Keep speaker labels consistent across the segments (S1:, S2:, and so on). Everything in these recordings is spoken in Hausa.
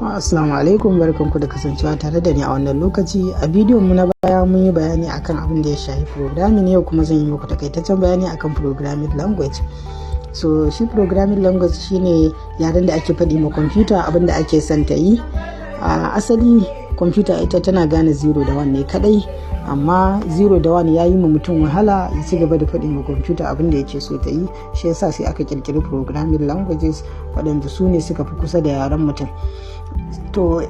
S1: Assalamu alaikum, barkanku da kasancewa tare da ni a wannan lokaci. A bidiyon mu na baya mun yi bayani akan abin da ya shafi programming. Yau kuma zan yi muku takaitaccen bayani akan programming language. So shi programming language shine yaren da ake faɗi ma kwamfuta abin da ake son ta yi. A asali kwamfuta ita tana gane 0 da 1 ne kadai, amma 0 da 1 ya yi ma mutum wahala ya ci gaba da faɗi ma kwamfuta abin da yake so ta yi. Shi yasa sai aka kirkiri programming languages, waɗanda su ne suka fi kusa da yaren mutum. To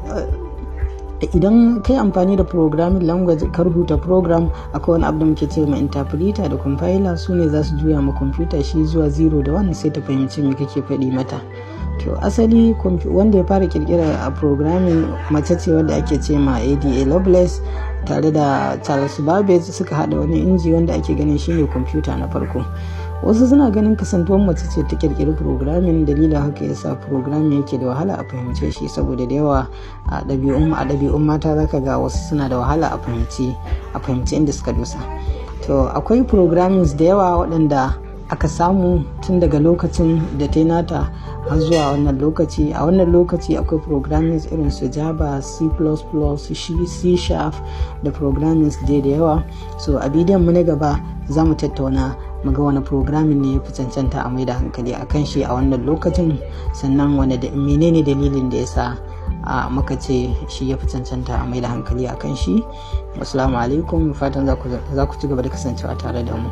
S1: idan kai amfani da programming language ka rubuta program, akwai wani abu da muke ce ma interpreter da compiler. Su ne za su juya ma kwamfuta shi zuwa 0 da 1, sai ta fahimci me kake faɗi mata. To asali wanda ya fara kirkira a programming mace ce wadda ake ce ma Ada Lovelace, tare da Charles Babbage suka hada wani inji wanda ake ganin shine kwamfuta na farko. Wasu suna ganin kasantuwar mace ce ta kirkiri programming, dalilin haka yasa programming yake da wahala a fahimce shi, saboda da yawa a ɗabi'un mata zaka ga wasu suna da wahala a fahimci inda suka dosa. To akwai programming da yawa waɗanda aka samu tun daga lokacin da ta nata har zuwa wannan lokaci. A wannan lokaci akwai programming irin su Java, C++, C# da programming da yawa. So a bidiyon mu na gaba za mu tattauna mu ga wani programming ne ya fi cancanta a mai da hankali a kan shi a wannan lokacin, sannan wani da menene dalilin da ya sa a muka ce shi ya fi cancanta a mai da hankali a kan shi. Assalamu alaikum, fatan za ku ci gaba da kasancewa tare da mu.